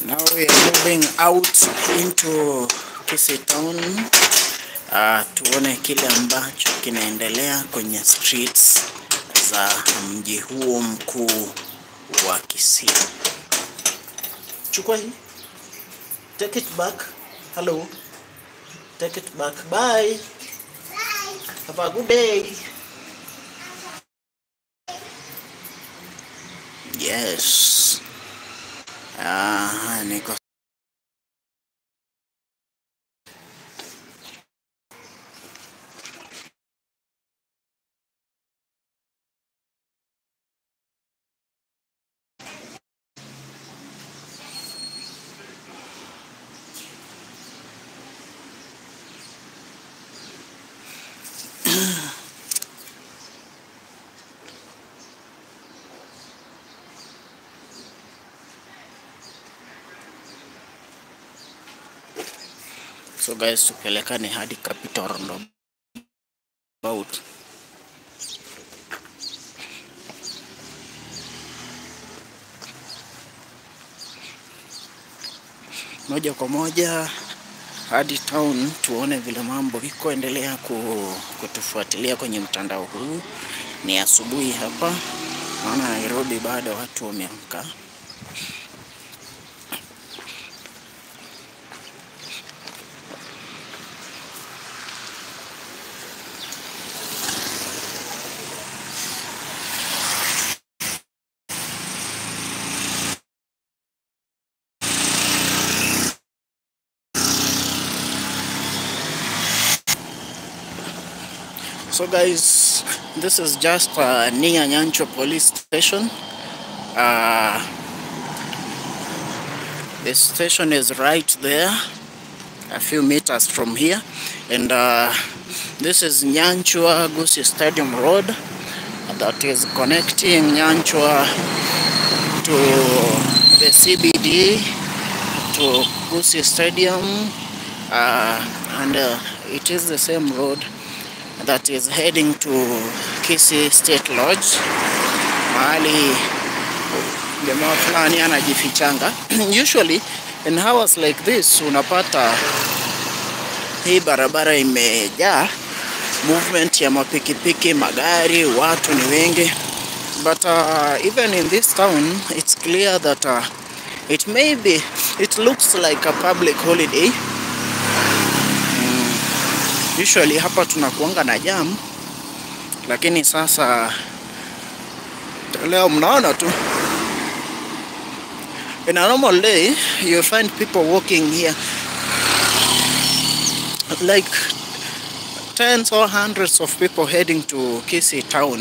Now we are moving out into Kisii Town. Tuone kile ambacho kinaendelea kwenye streets za mji huo mkuu wa Kisii. Chukua hii. Take it back. Hello. Take it back. Bye. Bye. Have a good day. Yes. Niko So guys, tupelekane hadi Capital Roundabout. Moja kwa moja hadi town, tuone vile mambo iko. Endelea kutufuatilia kwenye mtandao huu. Ni asubuhi hapa, naona Nairobi bado watu wameamka. So guys, this is just near Nyanchwa police station. The station is right there, a few meters from here. And this is Nyanchwa Gusii Stadium Road that is connecting Nyanchwa to the CBD, to Gusii Stadium, and it is the same road that is heading to Kisii State Lodge, mahali jamaa fulani anajifichanga. Usually in hours like this unapata hii barabara imejaa movement ya mapikipiki, magari, watu ni wengi. But even in this town it's clear that it looks like a public holiday. Usually hapa tunakuanga na jam, lakini sasa leo mnaona tu. In a normal day you find people walking here like tens or hundreds of people heading to Kisii town,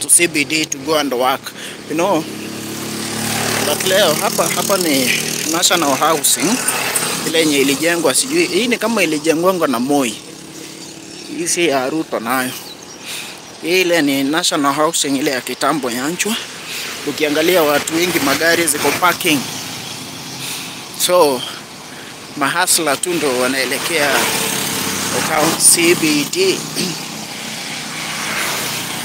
to CBD to go and work, you know. But leo hapa ni National Housing ile yenye ilijengwa, sijui hii ni kama ilijengwa na Moi. Hii si ya Ruto nayo. Ile ni National Housing ile ya kitambo Nyanchwa. Ukiangalia watu wengi, magari ziko parking. So mahasla tu ndo wanaelekea town CBD.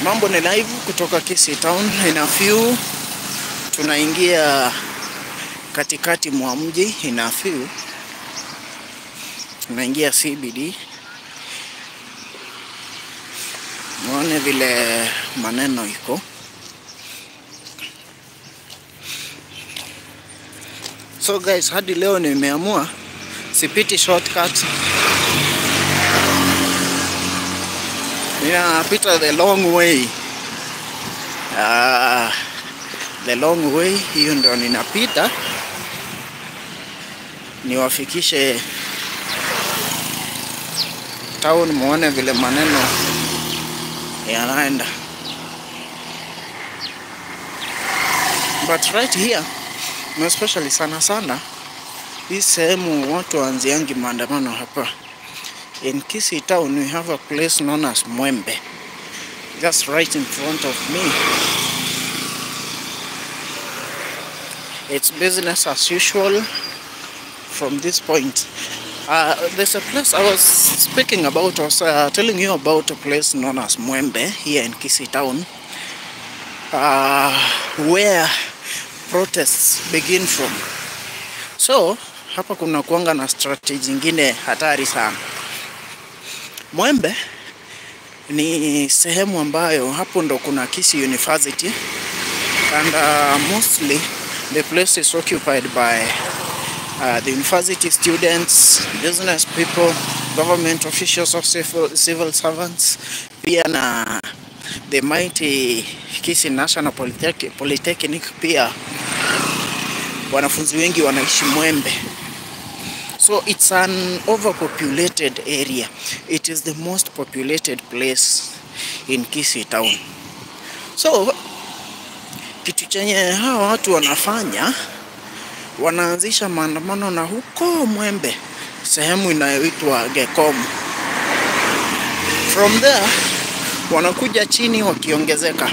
Mambo ni live kutoka Kisii Town. In a few tunaingia katikati mwa mji. In a few tunaingia CBD. Muone vile maneno iko. So guys, hadi leo nimeamua sipiti shortcut. Ninapita the long way. The long way hiyo ndio ninapita, niwafikishe town muone vile maneno yanaenda. But right here, especially sana sana hii sehemu watu waanziangi maandamano hapa. In Kisii Town we have a place known as Mwembe, just right in front of me. It's business as usual from this point. There's a place I was speaking about, I was telling you about a place known as Mwembe here in Kisii Town, where protests begin from. So hapa kuna kuanga na strategy nyingine hatari sana. Mwembe ni sehemu ambayo hapo ndo kuna Kisii University, and mostly the place is occupied by the university students, business people, government officials of civil servants, pia na the mighty Kisii National Polytechnic. Pia wanafunzi wengi wanaishi Mwembe. So it's an overpopulated area. It is the most populated place in Kisii town. So kitu chenye hawa watu wanafanya, wanaanzisha maandamano na huko Mwembe, sehemu inayoitwa Gekomo. From there wanakuja chini wakiongezeka.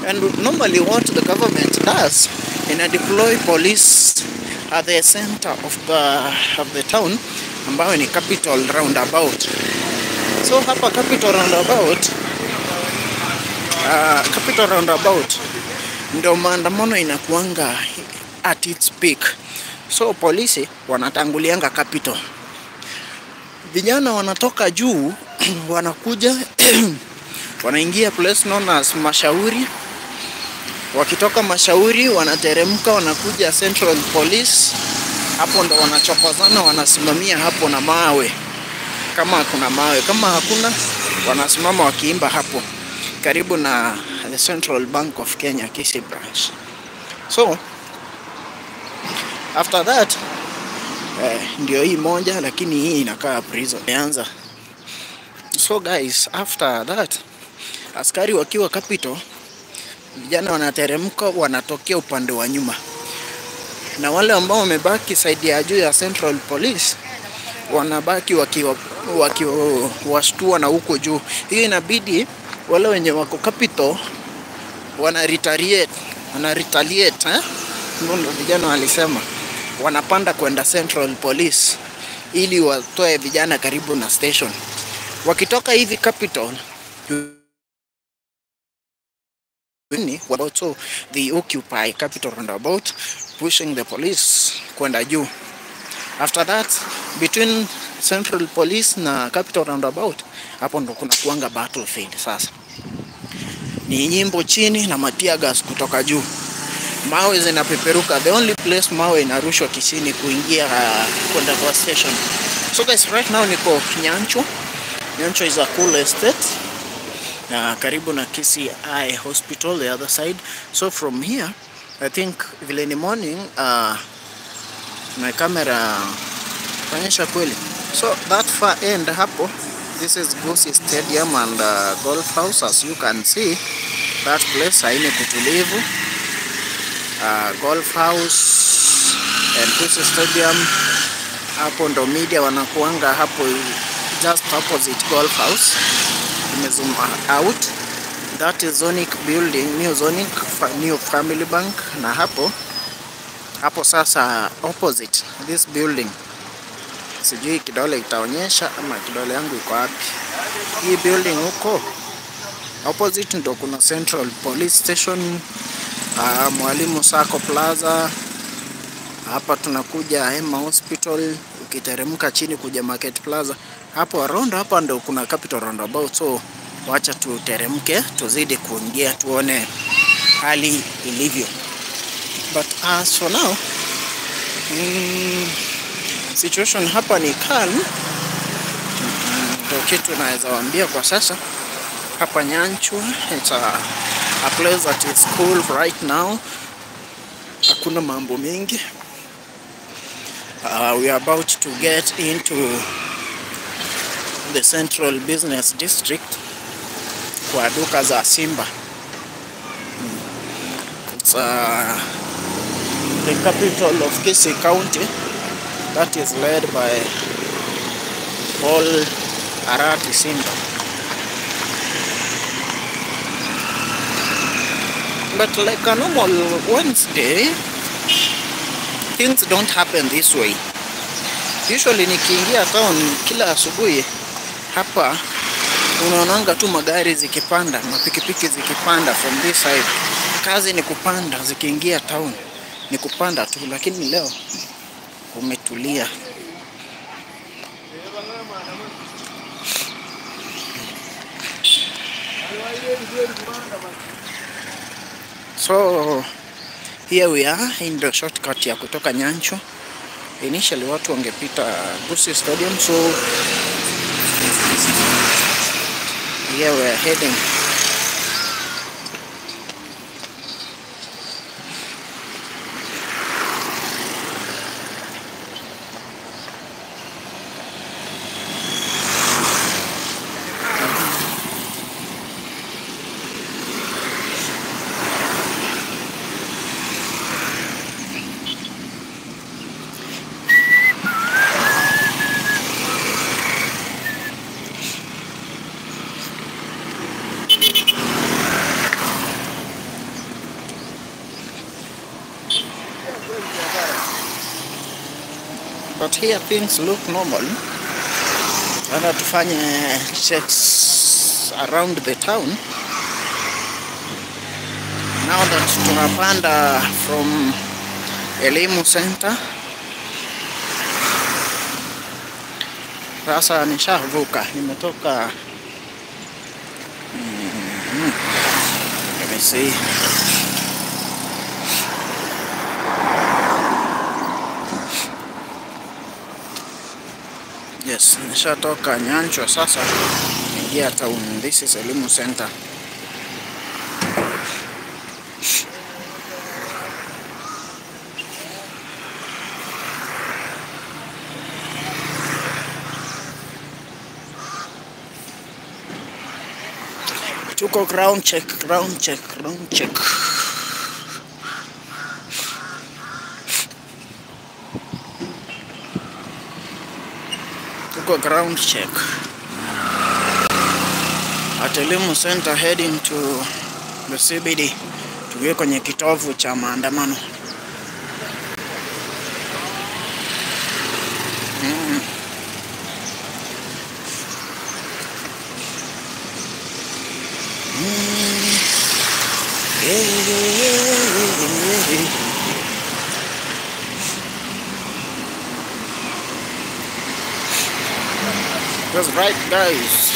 And normally what the government does, ina deploy police at the center of the town, ambayo ni Capital Roundabout. So hapa Capital Roundabout ndio maandamano inakuanga at its peak. So polisi wanatangulianga Capital, vijana wanatoka juu, wanakuja, wanaingia place known as Mashauri. Wakitoka Mashauri wanateremka, wanakuja Central Police. Hapo ndo wanachokozana, wanasimamia hapo na mawe, kama kuna mawe, kama hakuna wanasimama wakiimba hapo karibu na the Central Bank of Kenya Kisii branch. So after that, ndio hii moja, lakini hii inakaa prison imeanza. So guys, after that, askari wakiwa Capital, vijana wanateremka, wanatokea upande wa nyuma, na wale ambao wamebaki side ya juu ya Central Police wanabaki wakiwa wakiwashtua na huko juu. Hiyo inabidi wale wenye wako Capital wana retaliate, eh? Ndio vijana walisema wanapanda kwenda Central Police ili watoe vijana karibu na station. Wakitoka hivi Capital ni so they occupy Capital Roundabout, pushing the police kwenda juu. After that, between Central Police na Capital Roundabout, hapo ndo kuna kuanga battlefield. Sasa ni nyimbo chini na matear gas kutoka juu, mawe zinapeperuka. The only place mawe inarushwa Kisii ni kuingia kwenda kwa station. So guys, right now niko Nyanchwa. Nyanchwa is a cool estate karibu na Kisii Eye Hospital, the other side. So from here, I think vile ni morning, my camera onyesha kweli. So that far end hapo, this is Gusii Stadium and Golf House. As you can see, that place haini kutulivu. Golf House and Gusii Stadium, hapo ndo media wanakuanga hapo, just opposite Golf House. Imezoom out, that is Zonic building, new Zonic, new Family Bank, na hapo hapo sasa opposite this building, sijui kidole itaonyesha ama kidole yangu iko wapi. Hii building huko opposite ndo kuna Central Police Station, Mwalimu Sacco Plaza. Hapa tunakuja Hema Hospital, ukiteremka chini kuja Market Plaza. Hapo around hapa ndo kuna Capital Roundabout, so wacha tuteremke tuzidi kuingia tuone hali ilivyo. But as for now, situation hapa ni calm. Ndio kitu naweza waambia kwa sasa. Hapa Nyanchwa, it's a place that is cool right now. Hakuna mambo mengi. We are about to get into the Central Business District kwa duka za Simba. It's the capital of Kisii County that is led by Paul Arati Simba. But like a normal Wednesday, things don't happen this way. Usually nikiingia town kila asubuhi hapa, unaonanga tu magari zikipanda, mapikipiki zikipanda from this side. Kazi ni kupanda, zikiingia town ni kupanda tu, lakini leo Kumetulia. So here we are in the shortcut ya kutoka Nyanchwa. Initially watu wangepita Gusii Stadium, so here we are heading. But here things look normal. Ana tufanye checks around the town. Now that tunapanda from Elimu Center. Sasa nishavuka, nimetoka. Let me see. Yes, nishatoka Nyanchwa sasa ingia town. This is Elimu Center. Tuko ground check, ground check, ground check. Tuko ground check at Elimu Center heading to the CBD. Tuwe kwenye kitovu cha maandamano. That's right, guys,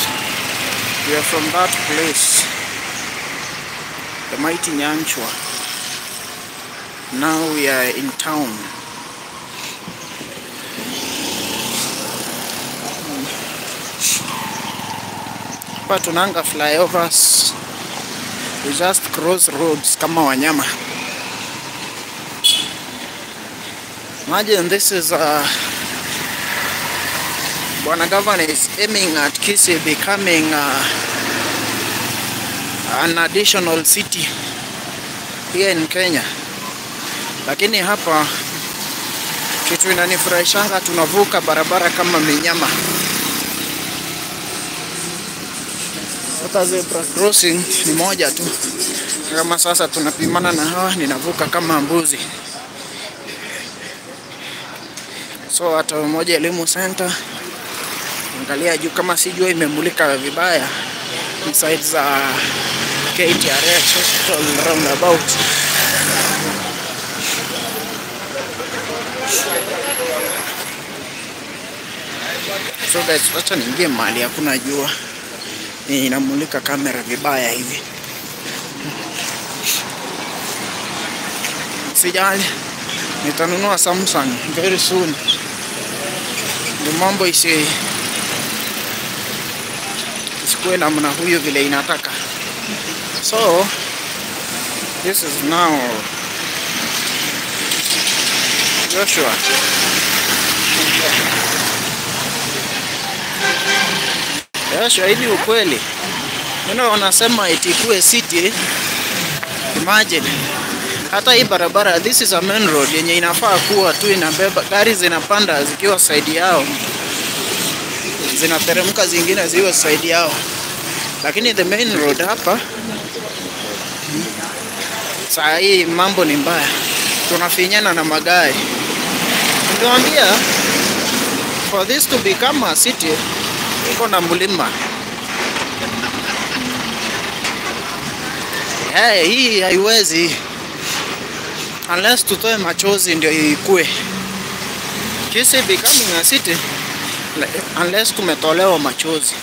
we are from that place, the mighty Nyanchwa. Now we are in town. Hapa tunanga flyovers, we just cross roads kama wanyama. Imagine this is a Bwana Governor is aiming at Kisii becoming an additional city here in Kenya. Lakini hapa kitu inanifurahishanga, tunavuka barabara kama minyama. Hata zebra crossing ni moja tu. Kama sasa tunapimana na hawa, ninavuka kama mbuzi. So hata moja Elimu Center, angalia juu kama si jua imemulika vibaya inside za KTRH hospital roundabout. So guys, wacha niingie mahali hakuna jua, inamulika kamera vibaya hivi. Sijali, nitanunua Samsung very soon. Ndio mambo isi isikuwe namna huyo vile inataka. So this is now Joshua. Joshua, hii ni ukweli. You know, wanasema itikue city. Imagine hata hii barabara, this is a main road yenye inafaa kuwa tu inabeba gari, zinapanda zikiwa side yao, zinateremka zingine ziwe side yao, lakini the main road hapa saa hii mambo ni mbaya, tunafinyana na magari. Niliwaambia for this to become a city iko na mlima. Hey, hii haiwezi unless tutoe machozi ndio ikue. Kisii becoming a city unless tumetolewa machozi.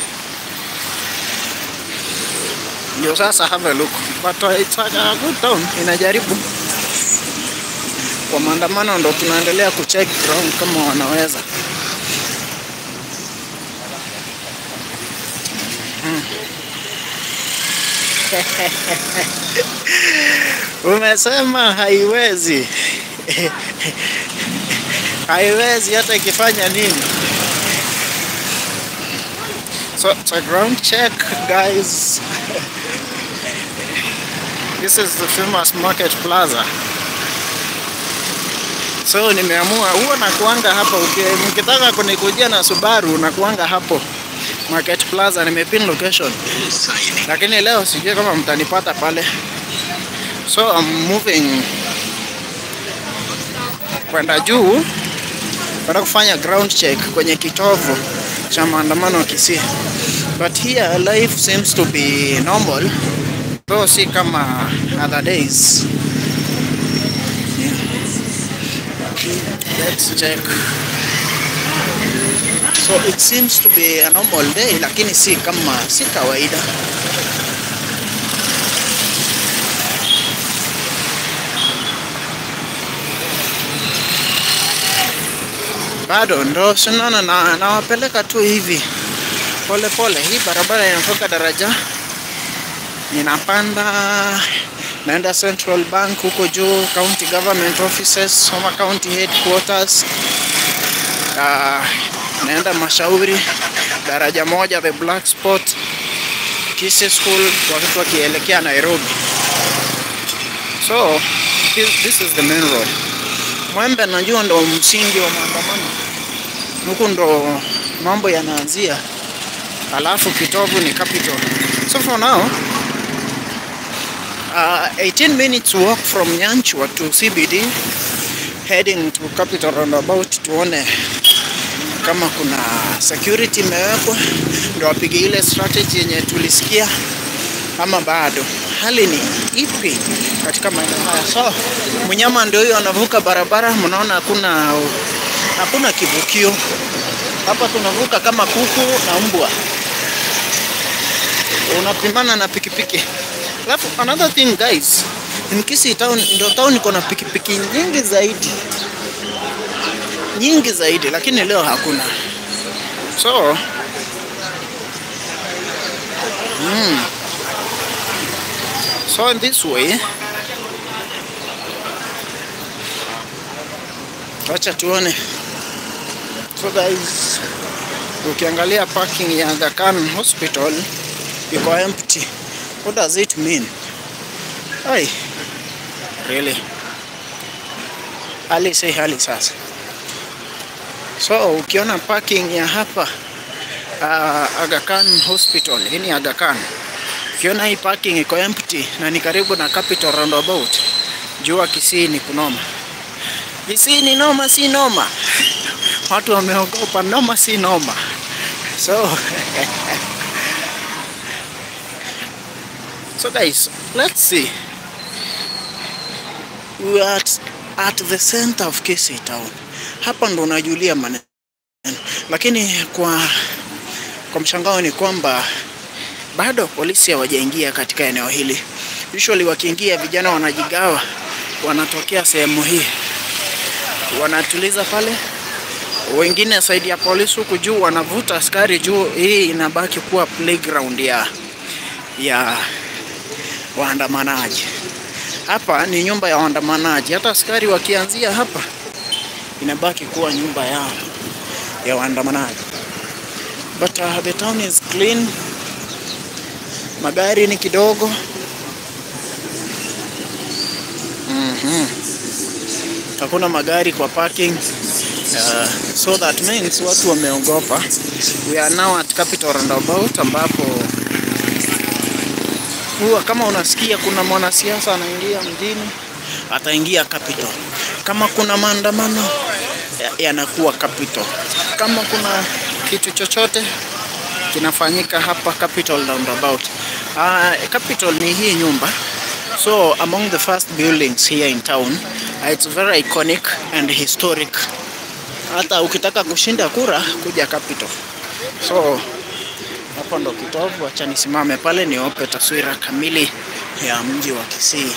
Ndio sasa have a look. But it's a good town, inajaribu. Kwa maandamano ndo tunaendelea kucheck ground kama wanaweza. Umesema haiwezi. Haiwezi hata ikifanya nini. So it's a ground check, guys. This is the famous Market Plaza. So nimeamua huwa nakuanga hapa, mkitaka kunikujia na Subaru nakuanga hapo Market Plaza, nimepin location. Lakini leo sijui kama mtanipata pale. So I'm moving kwenda juu, kwenda kufanya ground check kwenye kitovu cha maandamano Kisii. But here life seems to be normal, though si kama other days. Yeah. Let's check. So it seems to be a normal day, lakini si kama, si kawaida. Bado ndo sinaona na nawapeleka tu hivi pole pole. Hii barabara inatoka daraja, ninapanda naenda Central Bank huko juu, county government offices, Homa County headquarters. Naenda Mashauri, daraja moja, the Black Spot, Kisii School, watoto wakielekea Nairobi. So this is the main road. Mwembe najua ndo msingi wa maandamano. Huku ndo mambo yanaanzia. Alafu kitovu ni capital. So for now, 18 minutes walk from Nyanchwa to CBD, heading to Capital Roundabout, tuone kama kuna security imewekwa ndo wapige ile strategy yenye tulisikia ama bado. Hali ni ipi katika maeneo haya? So mnyama ndio huyo anavuka barabara, mnaona hakuna kivukio. Hapa tunavuka kama kuku na mbwa. Unapimana na pikipiki. Alafu another thing guys, in Kisii town ndio town iko na pikipiki nyingi zaidi. Nyingi zaidi, lakini leo hakuna. So so in this way, wacha tuone. So guys, ukiangalia parking ya Aga Khan Hospital iko empty. What does it mean? Ay, really? Hali si hali sasa. So ukiona parking ya hapa Aga Khan Hospital, hii ni Aga Khan. Ukiona hii parking iko empty na ni karibu na Capital Roundabout, jua Kisii ni kunoma. Kisii ni noma, si noma. Watu wameogopa, noma si noma. So so guys, let's see. We are at the center of Kisii town. Hapa ndo unajulia maneno. Lakini kwa mshangao ni kwamba bado polisi hawajaingia katika eneo hili. Usually wakiingia vijana wanajigawa, wanatokea sehemu hii, wanatuliza pale. Wengine side ya polisi huku juu wanavuta askari juu. Hii inabaki kuwa playground ya waandamanaji. Hapa ni nyumba ya waandamanaji. Hata askari wakianzia hapa inabaki kuwa nyumba ya waandamanaji. But the town is clean. Magari ni kidogo. Hakuna magari kwa parking. So that means watu wameogopa. We are now at Capital Roundabout, ambapo huwa kama unasikia kuna mwanasiasa anaingia mjini, ataingia Capital. Kama kuna maandamano yanakuwa Capital. Kama kuna kitu chochote kinafanyika hapa Capital Roundabout. Capital ni hii nyumba. So among the first buildings here in town, it's very iconic and historic. Hata ukitaka kushinda kura kuja Capital. So hapo ndo kitovu. Acha nisimame pale niwape taswira kamili ya mji wa Kisii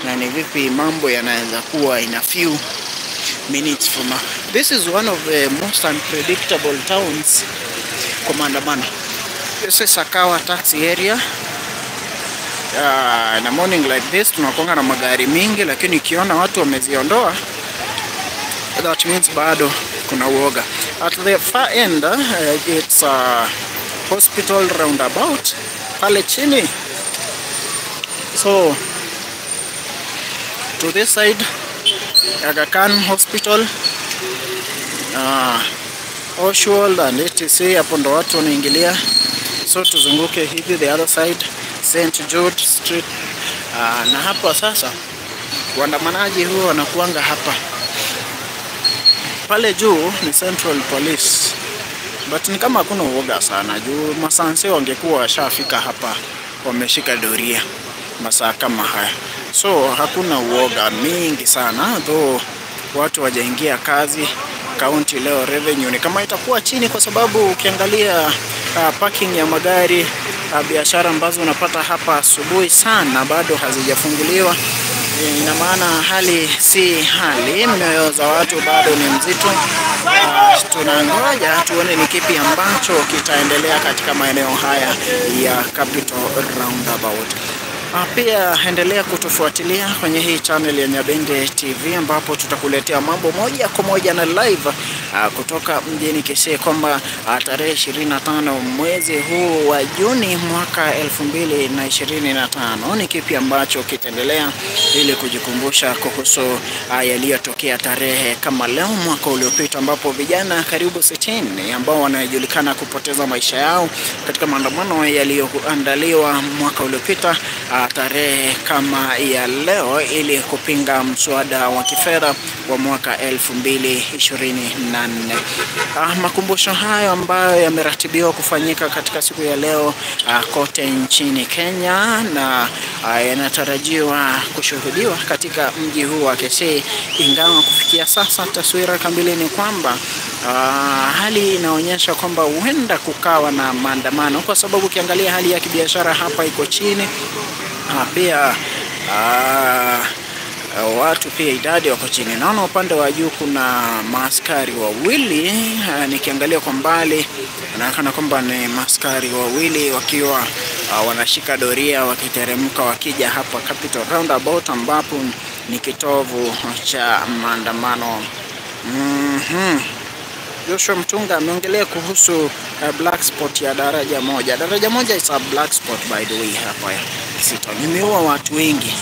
na ni vipi mambo yanaweza kuwa in a few minutes from now. This is one of the most unpredictable towns kwa maandamano. This is Sakawa taxi area. In a morning like this tunakuanga na magari mingi, lakini ukiona watu wameziondoa, that means bado kuna uoga. At the far end, it's a hospital roundabout pale chini. So to this side, Aga Khan Hospital, Oswald and etc. Hapo ndo watu wanaingilia. So tuzunguke hivi the other side, St. George Street. Na hapa sasa waandamanaji huwa wanakuanga hapa. Pale juu ni Central Police. But ni kama hakuna uoga sana juu masanse wangekuwa washafika hapa, wameshika doria masaa kama haya. So hakuna uoga mingi sana, though watu wajaingia kazi. County leo revenue ni kama itakuwa chini, kwa sababu ukiangalia parking ya magari, biashara ambazo unapata hapa asubuhi sana bado hazijafunguliwa. Ina maana hali si hali, mioyo za watu bado ni mzito. Tunangoja tuone ni kipi ambacho kitaendelea katika maeneo haya ya Capital Roundabout. Pia endelea kutufuatilia kwenye hii channel ya Nyabende TV, ambapo tutakuletea mambo moja kwa moja na live kutoka mjini Kisii, kwamba tarehe 25 mwezi huu wa Juni mwaka 2025 ni kipi ambacho kitaendelea, ili kujikumbusha kuhusu yaliyotokea tarehe kama leo mwaka uliopita, ambapo vijana karibu 60 ambao wanajulikana kupoteza maisha yao katika maandamano yaliyoandaliwa mwaka uliopita tarehe kama ya leo, ili kupinga mswada wa kifedha wa mwaka 2024. Makumbusho hayo ambayo yameratibiwa kufanyika katika siku ya leo kote nchini Kenya, na yanatarajiwa kushuhudiwa katika mji huu wa Kisii, ingawa kufikia sasa taswira kamili ni kwamba hali inaonyesha kwamba huenda kukawa na maandamano, kwa sababu ukiangalia hali ya kibiashara hapa iko chini. Pia watu pia idadi wako chini. Naona upande wa juu kuna maaskari wawili, nikiangalia kwa mbali inaonekana kwamba ni maaskari wawili wakiwa wanashika doria wakiteremka wakija hapa Capital Roundabout, ambapo ni kitovu cha maandamano. Joshua Mtunga ameongelea kuhusu black spot ya daraja moja. Daraja moja is a black spot, by the way, hapa Kisii. Nimeua watu wengi.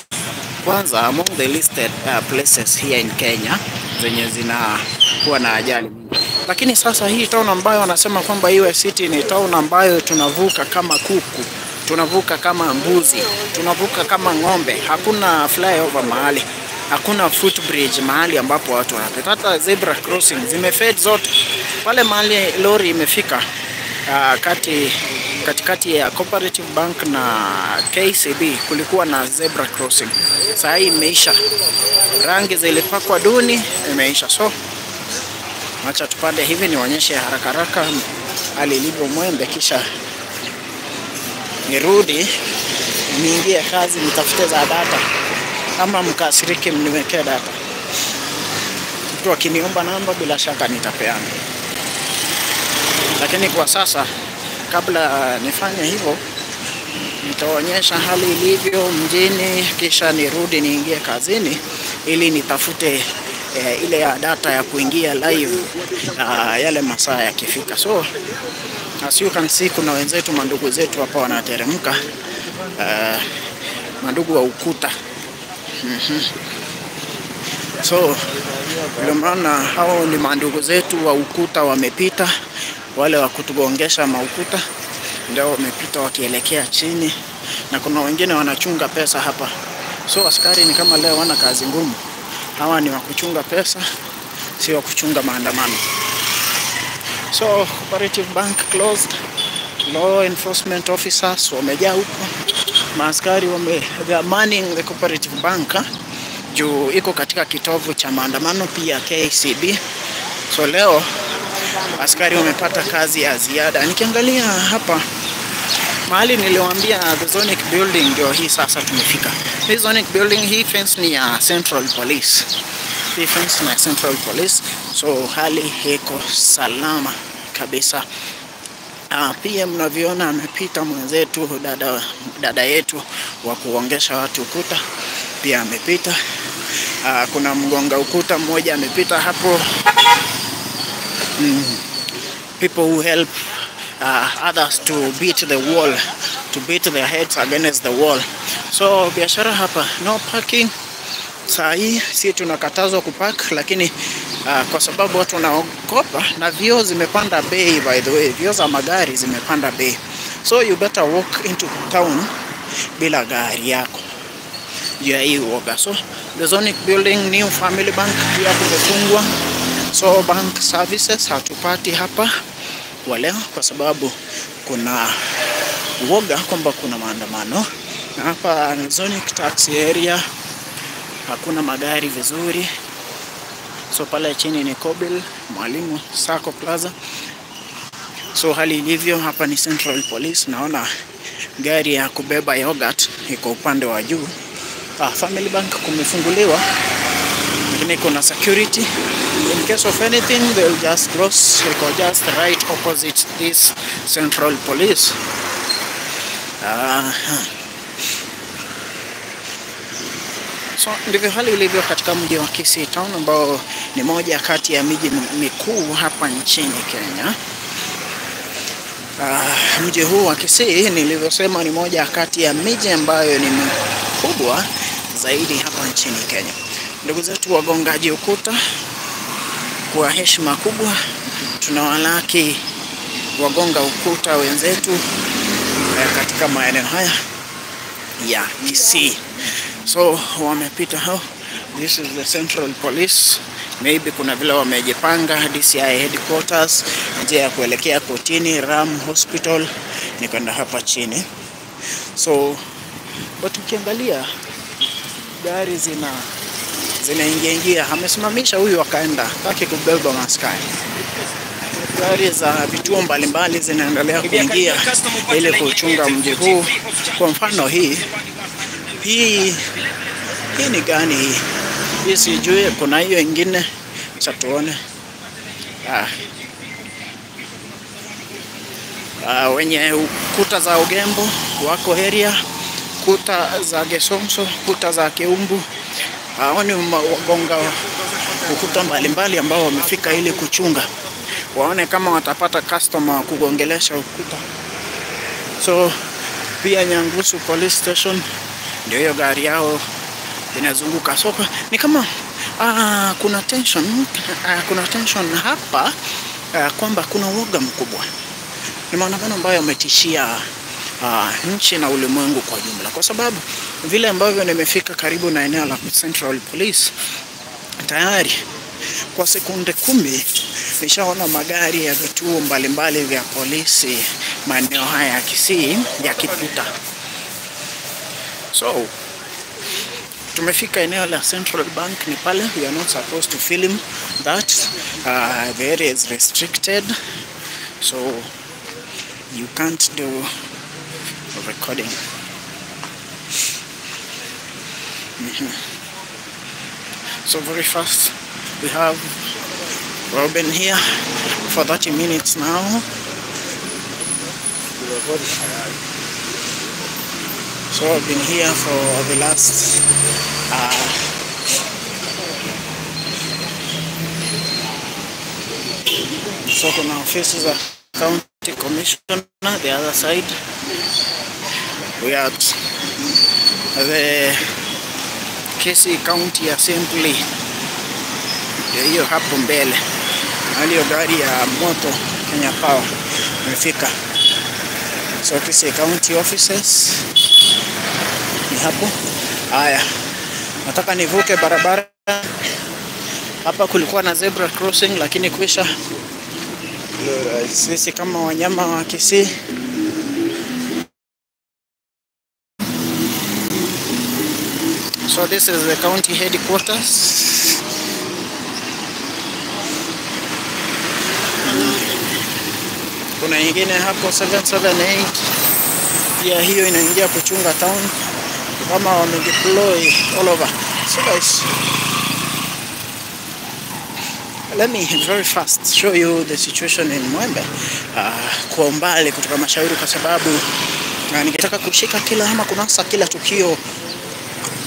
Kwanza, among the listed places here in Kenya zenye zinakuwa na ajali mingi. Lakini sasa hii town ambayo wanasema kwamba iwe city ni town ambayo tunavuka kama kuku, tunavuka kama mbuzi, tunavuka kama ng'ombe. Hakuna flyover mahali, hakuna footbridge mahali ambapo watu wanapita. Hata zebra crossing zimefade zote. Pale mahali lori imefika katikati ya Cooperative Bank na KCB kulikuwa na zebra crossing. Saa hii imeisha. Rangi zilipakwa duni, imeisha. So acha tupande hivi nionyeshe haraka haraka hali ilivyo Mwembe, kisha nirudi niingie kazi nitafute za data, ama mkasirike mniwekee data. Mtu akiniomba namba bila shaka nitapeana, lakini kwa sasa kabla nifanye hivyo nitaonyesha hali ilivyo mjini, kisha nirudi niingie kazini ili nitafute ile ya data ya kuingia live yale masaa yakifika. So as you can see, kuna wenzetu mandugu zetu hapa wanateremka, mandugu wa ukuta. So ndio maana hao ni mandugu zetu wa ukuta wamepita, wale wa kutugongesha maukuta ndio wamepita wakielekea chini, na kuna wengine wanachunga pesa hapa. So askari ni kama leo wana kazi ngumu. Hawa ni wa kuchunga pesa, si wa kuchunga maandamano. So Cooperative Bank closed, law enforcement officers wamejaa huko, maaskari they are manning the Cooperative Bank juu iko katika kitovu cha maandamano, pia KCB. So leo askari wamepata kazi ya ziada. Nikiangalia hapa mahali niliwaambia the Zonic building, ndio hii sasa tumefika. Hii Zonic building, hii fence ni ya Central Police. Hii fence ni ya Central Police. So hali iko salama kabisa. Pia mnavyoona amepita mwenzetu, dada yetu wa kuongesha watu ukuta, pia amepita. Kuna mgonga ukuta mmoja amepita hapo. People who help others to beat the wall, to beat their heads against the wall. So biashara hapa, no parking. Saa hii si tunakatazwa kupark, lakini kwa sababu watu wanaogopa na vioo zimepanda bei, by the way, vioo za magari zimepanda bei. So you better walk into town bila gari yako juu ya hii uoga. So the Zonic building, New Family Bank pia kumefungwa. So bank services hatupati hapa kwa leo kwa sababu kuna uoga kwamba kuna maandamano. Na hapa Zonic taxi area hakuna magari vizuri. So pale chini ni Kobil, Mwalimu Sacco Plaza. So hali ilivyo hapa ni Central Police. Naona gari ya kubeba yogurt iko upande wa juu. Family Bank kumefunguliwa, lakini kuna security. In case of anything they'll just cross. Iko just right opposite this Central Police. So ndivyo hali ilivyo katika mji wa Kisii Town, ambao ni moja kati ya miji mikuu hapa nchini Kenya. Mji huu wa Kisii nilivyosema ni moja kati ya miji ambayo ni mikubwa zaidi hapa nchini Kenya. Ndugu zetu wagongaji ukuta, kwa heshima kubwa tunawalaki wagonga ukuta wenzetu katika maeneo haya ya Kisii. So wamepita hao. This is the Central Police. Maybe kuna vile wamejipanga. DCI headquarters, njia ya kuelekea kotini, Ram Hospital ni kwenda hapa chini. So watu ukiangalia gari zinaingia ingia. Amesimamisha huyu akaenda, hataki kubeba maskari. Gari za vituo mbalimbali zinaendelea kuingia ili kuchunga mji huu. Kwa mfano hii ni gani hii? Hii sijui, kuna hiyo ingine. Acha tuone. Wenye kuta za Ugembo wako area, kuta za Gesonso, kuta za Keumbu. Hao ni wagonga ukuta mbalimbali ambao wamefika ili kuchunga, waone kama watapata customer kugongelesha ukuta. So pia Nyangusu Police Station ndio hiyo gari yao inazunguka. So ni kama kuna tension, kuna tension hapa, kwamba kuna uoga mkubwa. Ni maandamano ambayo yametishia nchi na ulimwengu kwa jumla, kwa sababu vile ambavyo nimefika karibu na eneo la Central Police tayari kwa sekunde 10 nishaona magari ya vituo mbalimbali vya polisi maeneo haya ya Kisii yakipita. So tumefika eneo la Central Bank, ni pale. We are not supposed to film that. The area is restricted, so you can't do recording. So very fast, we have Robin here for 30 minutes now. So I've been here for the last so kuna offices of county commissioner, the other side. We are at the Kisii County Assembly. Hiyo hapo mbele aliyo gari ya moto Kenya Power imefika. So Kisii County offices ni hapo. Haya, nataka nivuke barabara. Hapa kulikuwa na zebra crossing, lakini kwisha. Sisi kama wanyama wa Kisii So this is the county headquarters. Kuna nyingine hapo 778 pia hiyo inaingia kuchunga town, kama wamedeploy all over. So guys, let me very fast show you the situation in Mwembe kwa umbali kutoka Mashauri, kwa sababu ningetaka kushika kila ama kunasa kila tukio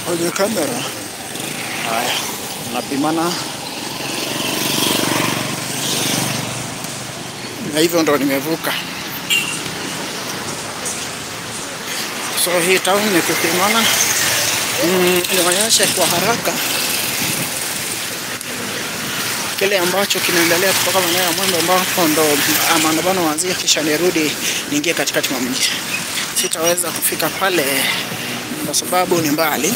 kwenye kamera. Haya, napimana na hivyo ndo nimevuka. So hii town ni kupimana. Nionyeshe kwa haraka kile ambacho kinaendelea kutoka maeneo ya Mwembe ambapo ndo maandamano waanzia, kisha nirudi niingie katikati mwa mji. Sitaweza kufika pale kwa sababu ni mbali.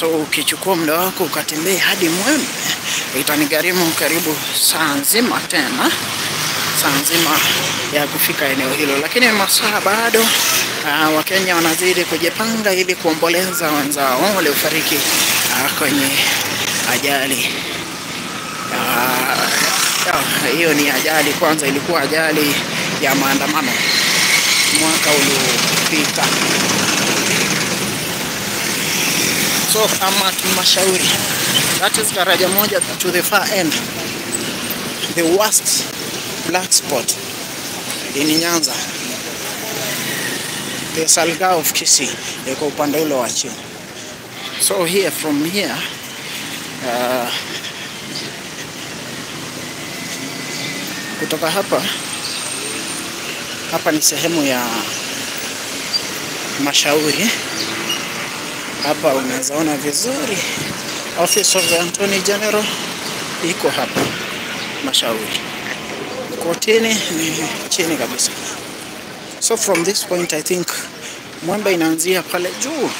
So ukichukua muda wako ukatembea hadi Mwembe itanigharimu karibu saa nzima, tena saa nzima ya kufika eneo hilo. Lakini masaa bado, Wakenya wanazidi kujipanga ili kuomboleza wenzao waliofariki kwenye ajali. Hiyo ni ajali kwanza, ilikuwa ajali ya maandamano mwaka uliopita. So I'm at Mashauri. That is daraja moja to the far end, the worst black spot in Nyanza, the Salga of Kisii iko upande ule wa chini. So here, from here kutoka hapa, hapa ni sehemu ya Mashauri. Hapa unaweza ona vizuri Office of the Attorney General iko hapa Mashauri. Kotini ni chini kabisa. So from this point I think Mwembe inaanzia pale juu.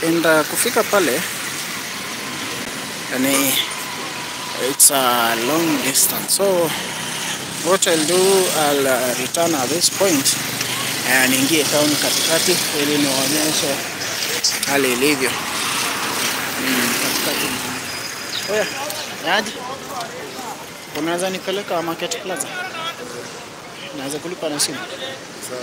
And kufika pale yani it's a long distance. So what I'll do, I'll return at this point and niingie town katikati ili niwaonyeshe hali ilivyo. Katikati. Oya, aje? Unaweza nipeleka Market Plaza? Naweza kulipa na simu. Sawa.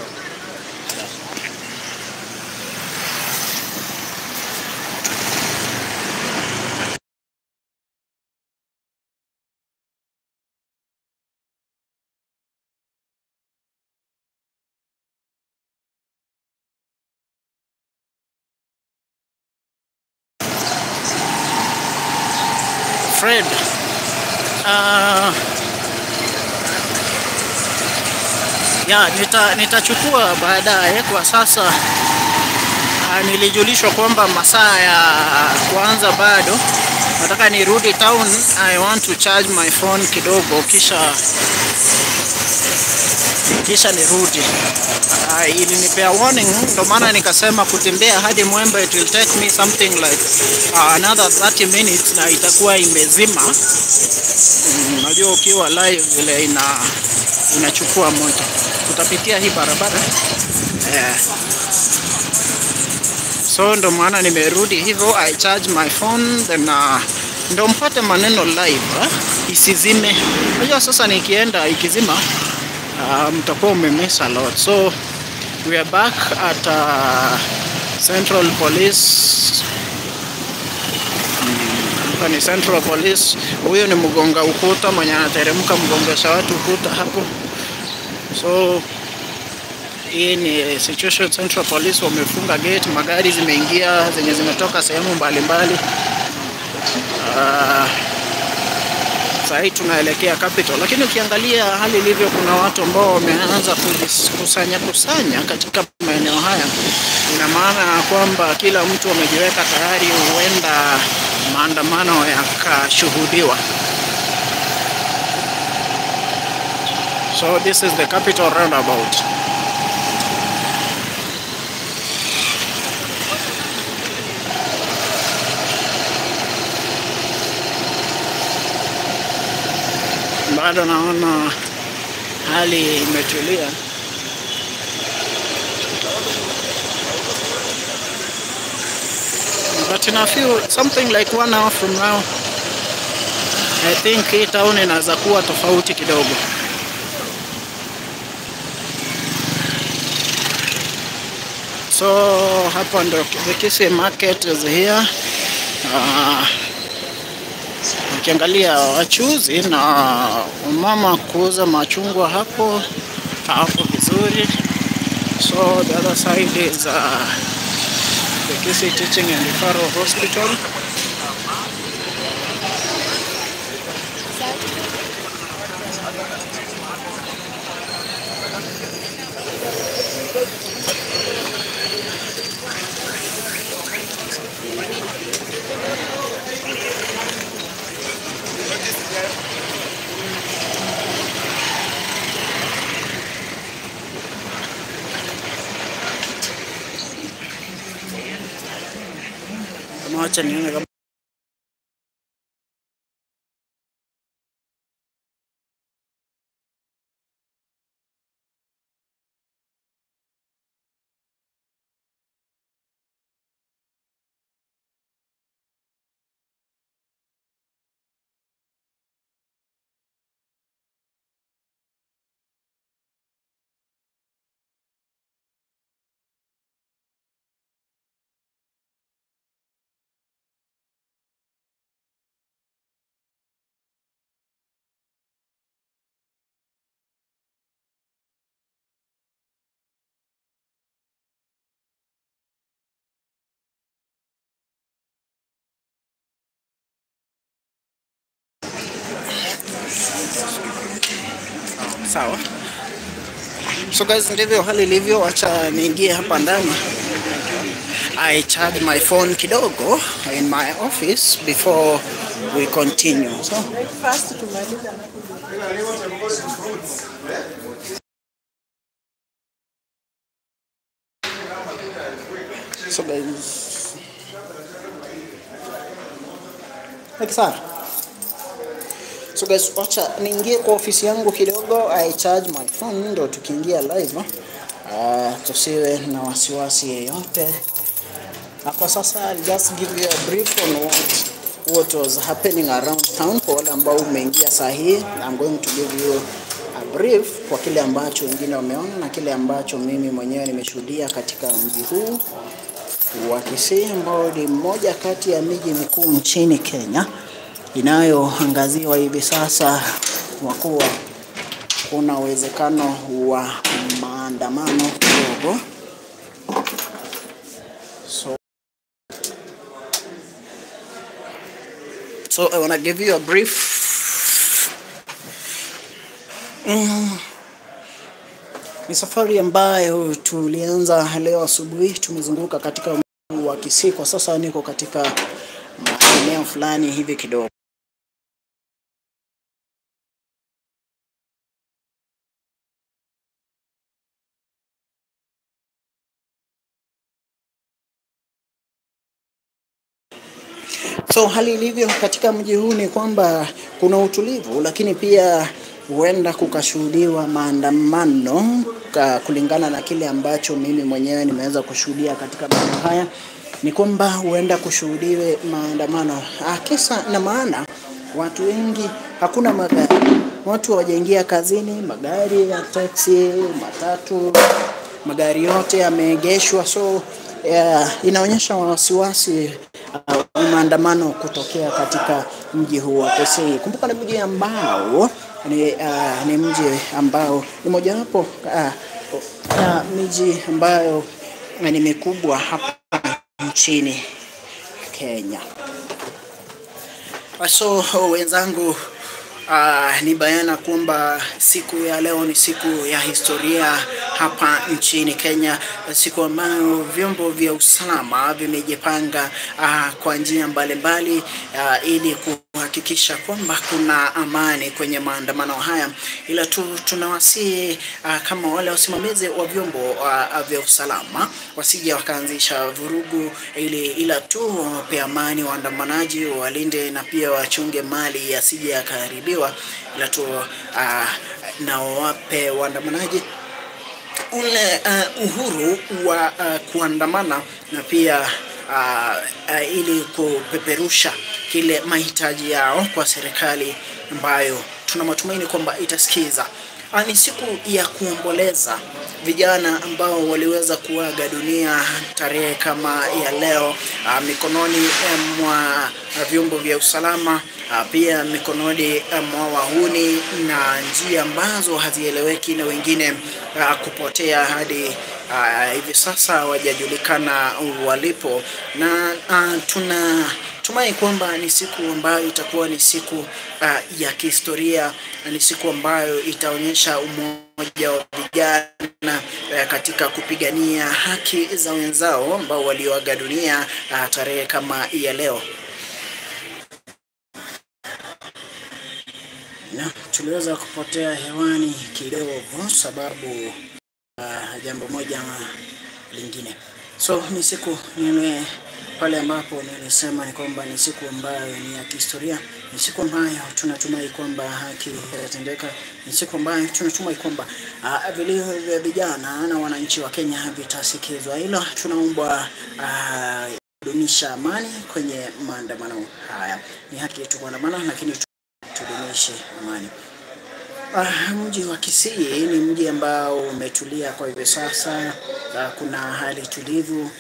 Fred, ya nitachukua baadaye. Kwa sasa nilijulishwa kwamba masaa ya kuanza bado. Nataka nirudi town. I want to charge my phone kidogo kisha nirudi. Ilinipea warning, ndo maana nikasema kutembea hadi Mwembe it will take me something like another 30 minutes na itakuwa imezima. Unajua ukiwa live vile inachukua moto. Tutapitia hii barabara. So ndo maana nimerudi hivyo. I charge my phone then ndo mpate maneno live isizime. Unajua sasa nikienda ikizima mtakuwa umemiss a lot. So we are back at Central Police. Hapa ni Central Police. Huyo ni mgonga ukuta mwenye anateremka mgongesha watu ukuta hapo. So hii ni situation. Central Police wamefunga gate, magari zimeingia zenye zimetoka sehemu mbalimbali. Sasa tunaelekea Capital, lakini ukiangalia hali ilivyo, kuna watu ambao wameanza kujikusanya kusanya katika maeneo haya. Ina maana kwamba kila mtu amejiweka tayari, huenda maandamano yakashuhudiwa. So this is the Capital roundabout. Bado naona hali imetulia. But in a few, something like 1 hour from now, I think hii town inaweza kuwa tofauti kidogo. So hapa ndo the Kisii market is here. Ukiangalia wachuzi na mama kuuza machungwa hapo hapo vizuri. So the other side is the Kisii Teaching and Referral Hospital. Wacha nione kama sawa. So guys, ndivyo hali ilivyo. Acha niingie hapa ndani. I charge my phone kidogo in my office before we continue. So guys, like sir. So guys, wacha niingie kwa ofisi yangu kidogo, I charge my phone ndo tukiingia live tusiwe na wasiwasi yeyote. Na kwa sasa I'll just give you a brief on what was happening around town. Kwa wale ambao umeingia sahi, I'm going to give you a brief kwa kile ambacho wengine wameona na kile ambacho mimi mwenyewe nimeshuhudia katika mji huu wa Kisii, ambao ni mmoja kati ya miji mikuu nchini Kenya inayoangaziwa hivi sasa kwa kuwa kuna uwezekano wa maandamano kidogo. So I want to give you a brief. Ni safari ambayo tulianza leo asubuhi, tumezunguka katika mji wa Kisii. Kwa sasa niko katika maeneo fulani hivi kidogo. So hali ilivyo katika mji huu ni kwamba kuna utulivu, lakini pia huenda kukashuhudiwa maandamano kulingana na kile ambacho mimi mwenyewe nimeweza kushuhudia katika maeneo haya, ni kwamba huenda kushuhudiwe maandamano. Kisa na maana, watu wengi, hakuna magari, watu hawajaingia kazini, magari ya taxi, matatu, magari yote yameegeshwa. So inaonyesha wasiwasi maandamano kutokea katika mji huu wa Kisii. Kumbuka ni mji ambao ni mji ambao ni mojawapo ya miji ambayo ni mikubwa hapa nchini Kenya. So wenzangu, ni bayana kwamba siku ya leo ni siku ya historia hapa nchini Kenya, siku ambayo vyombo vya usalama vimejipanga kwa njia mbalimbali ili kuhakikisha kwamba kuna amani kwenye maandamano haya. Ila tu tunawasihi kama wale wasimamizi wa vyombo vya usalama wasije wakaanzisha vurugu, ila tu wape amani waandamanaji, walinde na pia wachunge mali yasije yakaharibiwa, ila tu na wape waandamanaji ule uhuru wa kuandamana na pia ili kupeperusha kile mahitaji yao kwa serikali ambayo tuna matumaini kwamba itasikiza. Ni siku ya kuomboleza vijana ambao waliweza kuaga dunia tarehe kama ya leo, mikononi mwa vyombo vya usalama, pia mikononi mwa wahuni na njia ambazo hazieleweki, na wengine kupotea hadi hivi sasa hawajajulikana walipo. Na tunatumai kwamba ni siku ambayo itakuwa ni siku ya kihistoria, ni siku ambayo itaonyesha umoja wa vijana katika kupigania haki za wenzao ambao walioaga dunia tarehe kama ya leo. Na tuliweza kupotea hewani kidogo sababu jambo moja ama lingine. So ni siku nime pale ambapo nilisema ni kwamba ni siku ambayo ni ya kihistoria, ni siku ambayo tunatumai kwamba haki itatendeka, ni siku ambayo tunatumai kwamba vilio vya vijana na wananchi wa Kenya vitasikizwa. Ila tunaomba dumisha amani kwenye maandamano haya. Ni haki yetu kuandamana, lakini tudumishe amani. Mji wa Kisii ni mji ambao umetulia kwa hivi sasa. Kuna hali tulivu,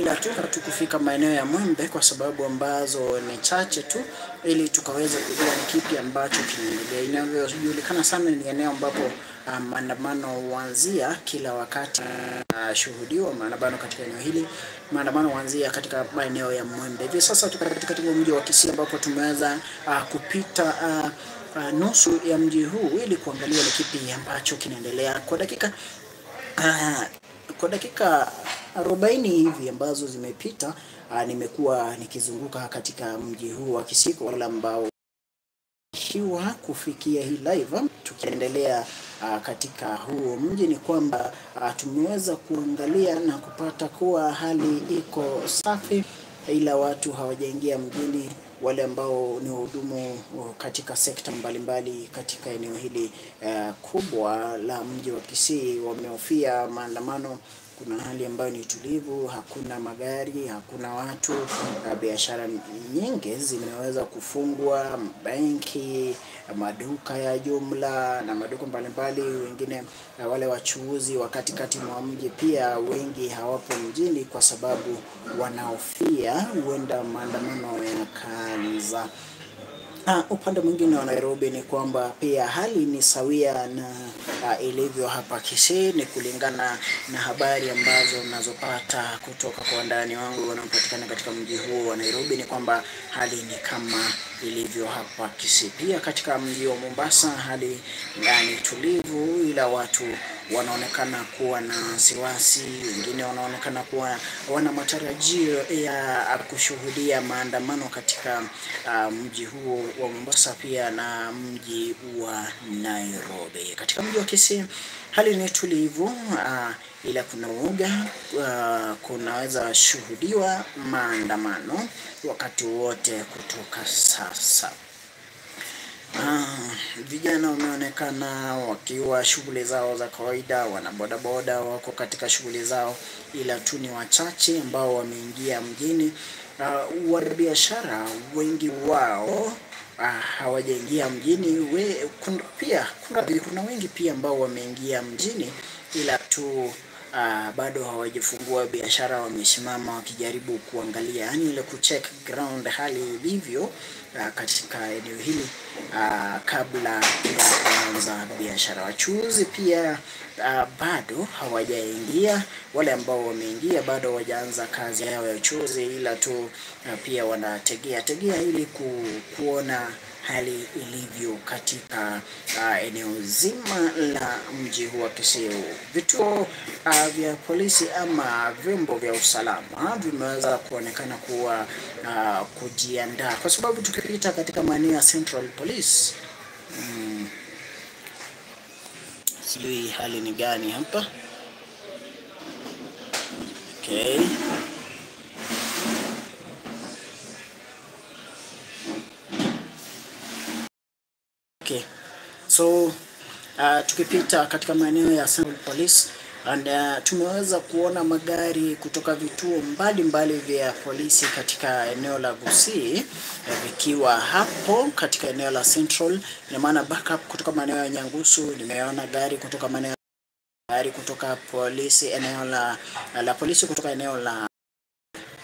ila tu hatukufika maeneo ya Mwembe kwa sababu ambazo ni chache tu, ili tukaweza kujua ni kipi ambacho kinaendelea. Inavyojulikana sana ni eneo ambapo maandamano huanzia kila wakati, shuhudiwa maandamano katika eneo hili. Maandamano huanzia katika maeneo ya Mwembe. Hivi sasa tuko katika mji wa Kisii ambapo tumeweza kupita nusu ya mji huu ili kuangalia ni kipi ambacho kinaendelea. Kwa dakika 40 hivi ambazo zimepita, nimekuwa nikizunguka katika mji huu wa Kisii kwa wale ambao hiwa kufikia hii live. Tukiendelea katika huo mji ni kwamba tumeweza kuangalia na kupata kuwa hali iko safi, ila watu hawajaingia mjini. Wale ambao ni wahudumu katika sekta mbalimbali katika eneo hili kubwa la mji wa Kisii wamehofia maandamano. Kuna hali ambayo ni tulivu, hakuna magari, hakuna watu, biashara nyingi zimeweza kufungwa, benki, maduka ya jumla na maduka mbalimbali. Wengine wale wachuuzi wa katikati mwa mji pia wengi hawapo mjini kwa sababu wanahofia huenda maandamano yakaanza. Upande mwingine wa Nairobi ni kwamba pia hali ni sawia na ilivyo hapa Kisii. Ni kulingana na habari ambazo ninazopata kutoka kwa wandani wangu wanaopatikana katika mji huo wa Nairobi ni kwamba hali ni kama ilivyo hapa Kisii. Pia katika mji wa Mombasa hali ni tulivu, ila watu wanaonekana kuwa na wasiwasi, wengine wanaonekana kuwa wana matarajio ya kushuhudia maandamano katika mji huo wa Mombasa pia na mji wa Nairobi. Katika mji wa Kisii hali ni tulivu, ila kuna uoga, kunaweza shuhudiwa maandamano wakati wote kutoka sasa. Vijana wameonekana wakiwa shughuli zao za kawaida, wana bodaboda wako katika shughuli zao, ila tu ni wachache ambao wameingia mjini. Wanabiashara wengi wao hawajaingia mjini. Pia kuna wengi pia ambao wameingia mjini, ila tu bado hawajafungua biashara, wamesimama wakijaribu kuangalia, yani ile kucheck ground hali ilivyo katika eneo hili kabla ya kuanza biashara. Wachuuzi pia bado hawajaingia, wale ambao wameingia bado hawajaanza kazi yao ya uchuuzi, ila tu pia wanategea tegea ili kuona hali ilivyo katika eneo zima la mji huu wa Kisii. Vituo vya polisi ama vyombo vya usalama vimeweza kuonekana kuwa kujiandaa, kwa sababu tukipita katika maeneo ya Central Police, sijui hali ni gani hapa. Okay. Okay. So tukipita katika maeneo ya Central Police And tumeweza kuona magari kutoka vituo mbalimbali vya polisi katika eneo la Gusii vikiwa hapo katika eneo la Central. Ina maana backup kutoka maeneo ya Nyangusu, nimeona gari kutoka maeneo gari kutoka polisi eneo la polisi kutoka eneo la,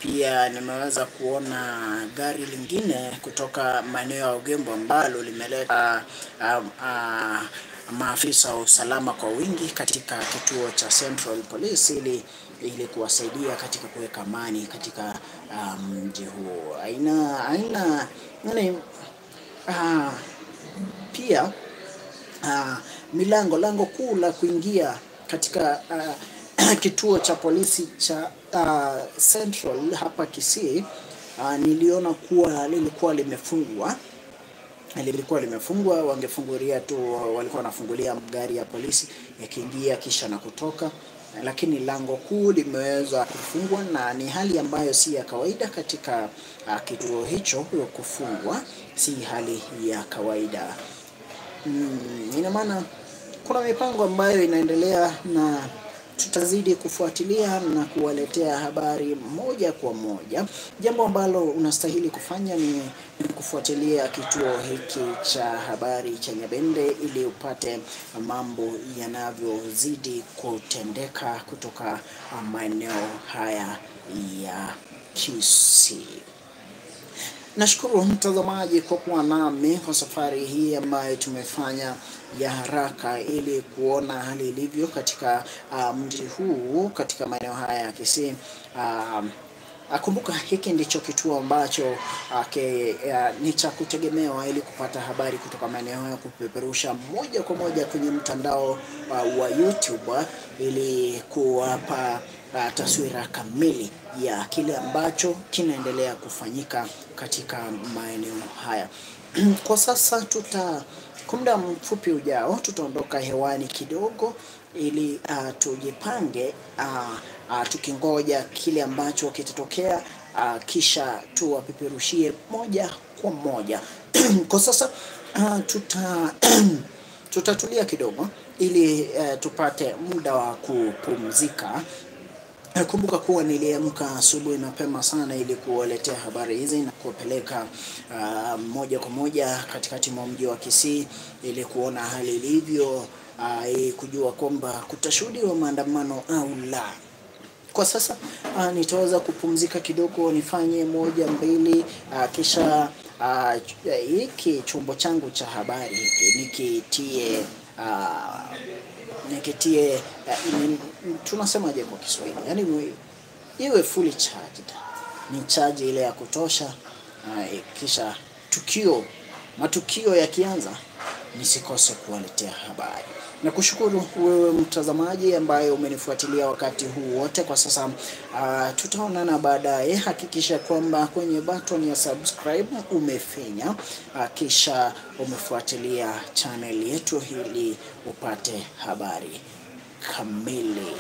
pia nimeweza kuona gari lingine kutoka maeneo ya Ogembo ambalo limeleta maafisa wa usalama kwa wingi katika kituo cha Central Police ili kuwasaidia katika kuweka amani katika mji huo. Aina aina nini, pia milango lango kuu la kuingia katika kituo cha polisi cha Central hapa Kisii, niliona kuwa lilikuwa limefungwa. Wangefungulia tu, walikuwa wanafungulia gari ya polisi yakiingia kisha na kutoka, lakini lango kuu limeweza kufungwa, na ni hali ambayo si ya kawaida katika kituo hicho kufungwa, si hali ya kawaida. Ina maana kuna mipango ambayo inaendelea na tutazidi kufuatilia na kuwaletea habari moja kwa moja. Jambo ambalo unastahili kufanya ni kufuatilia kituo hiki cha habari cha Nyabende ili upate mambo yanavyozidi kutendeka kutoka maeneo haya ya Kisii. Nashukuru mtazamaji kwa kuwa nami kwa safari hii ambayo tumefanya ya haraka ili kuona hali ilivyo katika mji huu katika maeneo haya ya Kisii. Kumbuka hiki ndicho kituo ambacho ni cha kutegemewa ili kupata habari kutoka maeneo haya, kupeperusha moja kwa moja kwenye mtandao wa YouTube ili kuwapa taswira kamili ya kile ambacho kinaendelea kufanyika katika maeneo haya. Kwa sasa kwa muda mfupi ujao tutaondoka hewani kidogo ili tujipange, tukingoja kile ambacho kitatokea, kisha tuwapeperushie moja kwa moja. Kwa sasa tutatulia kidogo ili tupate muda wa kupumzika. Kumbuka kuwa niliamka asubuhi mapema sana ili kuwaletea habari hizi na kuwapeleka moja kwa moja katikati mwa mji wa Kisii ili kuona hali ilivyo, ili kujua kwamba kutashuhudiwa maandamano au la. Kwa sasa nitaweza kupumzika kidogo, nifanye moja mbili, kisha hiki chombo changu cha habari hiki nikitie tunasemaje kwa Kiswahili, yani iwe fully charged, ni charge ile ya kutosha, kisha matukio yakianza nisikose kuwaletea habari. Na kushukuru wewe mtazamaji ambaye umenifuatilia wakati huu wote. Kwa sasa tutaonana baadaye. Hakikisha kwamba kwenye button ya subscribe umefinya, kisha umefuatilia channel yetu ili upate habari kamili.